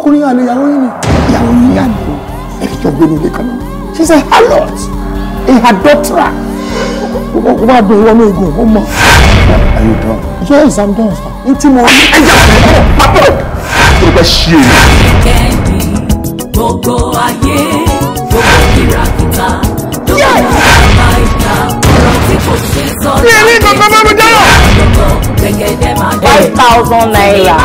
Ọkùnrin àlè ìyàwó yín ni. Ìyàwó yín àlè o. Ẹ jọ gbénu ilé kan náà. She's a harlot, a adulterer. Kò bá dùn ìwọ ní egun, ó mọ̀. Are you done? Yes, I'm done, sir. N tí mo rí. Ẹ jẹ́ ọ̀pọ̀ pápọ̀. Tó bẹ́ ṣí èyí. Kẹ́ndì gbogbo ayé gbogbo kìràkìtà lóko bàbá ìta ọ̀rọ̀ tí kò ṣe sọ Ní kankan máa mú jẹ́rọ̀. Gbẹ̀gẹ̀dẹ̀ máa dé. ₦5,000.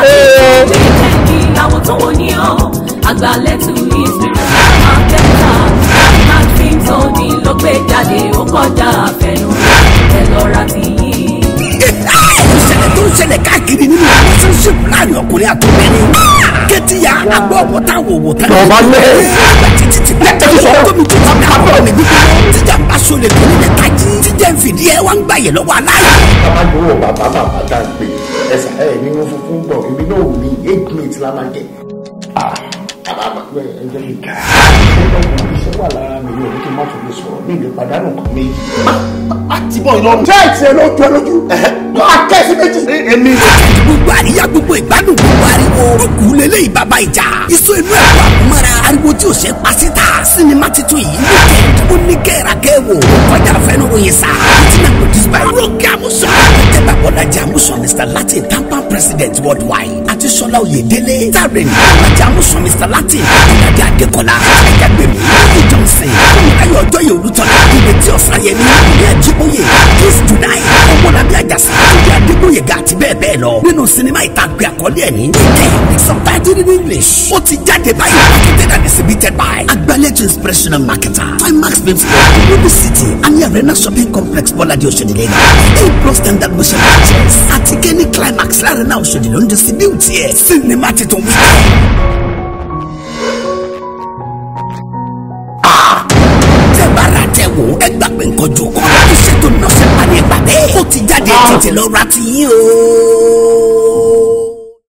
Kẹ́ndì àwọn tó wò ní ọ́ àgbàlẹ́tù inspirational marketer Max Films òní ló gbé jáde ó kọjá àfẹnú ẹ lọ́ra ti yín. Ìṣẹ̀lẹ̀ tó ń ṣẹlẹ̀ káàkiri nínú relationship láàrin ọkùnrin àtòbìnrin. Kẹ́tíyà àgbọ̀ wọ̀tá wò wò tán. Bàbá lẹ̀. Títí ti bẹ́ẹ̀ tó sọ̀rọ̀ tómi tó ti dà bọ̀ ní gbígbó. Tíjà ń bá sọlẹ̀ tó nílẹ̀ tají. Tíjà ń fìdí ẹ wá ń gbà yẹ lọ́wọ́ aláyọ̀. Bàbá gbowó bàbá bàbá dá gbé. Ẹ̀sà ẹ̀ nínú funfun gbọ̀ ibi náà ò ní 8 minutes la máa jẹ. Ẹ jẹ́ kí n kà á. Iṣẹ́ wà lára mi yóò ní kí n má tún lè sọ̀rọ̀ mi lè pàdánù kan méjì. Má ti bọ̀ ìlọrun. Ṣé ìtì ẹ ló ju ẹ lójú? Máa kẹ́sí méjì. Èmi. Gbogbo àríyá, gbogbo ìgbádùn, gbogbo ariwo. Ó kù lélẹ́yìí bàbá ìjà. Iṣu inú ẹ̀kọ́ àmúmọ́ra. Ariwo tí ò ṣe pa síta. Sinimá titun yìí weekend. Ó ní kẹ́ra kẹ́wò. Ó kọjá fẹ́nu ròyìn sá. Written and produced by Ronke Amusan. Directed by Bọ́lájí Amusan, Mr. Latin, Tampan president worldwide. Àti Ṣọlá Oyèdélé. Starring Bọ́lájí Amusan, Mr. Latin. Ìyáde Adékọ́lá. Ẹ̀jẹ̀gbẹ̀mí. Lady Johnson. Fúnmiláyọ̀ Ọjọ́yè Olútọ́lá. Ìrètí Ọ̀sáyẹmí. Ìyá Jíbóyè. Kiss July. Ọmọlábí Àjàsà. Túnjí Adégbóyèga àti bẹ́ẹ̀ bẹ́ẹ̀ lọ. Nínú sinimá ìtàgbé àkọlé ẹ̀ ní Weekend. Subtitled in English. Ó ti jáde báyìí. Marketed and distributed by Agbálẹ̀tò Inspirational Marketer. Climax Films Club, Ruby City, and Arena Shopping Complex, Bọ́ládé, Oṣòdì, Lagos. A Plus Standard Motion Pictures àti Kenny Climax láàrin náà Oṣòdì ló ń distribute ẹ̀. Sinimá titun Weekend. Tẹ́ bá ra tẹ́ wò, ẹ gbà pé nǹkan ju kan. Iṣẹ́ tó nọ́ọ̀sẹ̀ pa ní ẹgbà bẹ́ẹ̀. Ó ti jáde, tètè lọ ra ti yín o.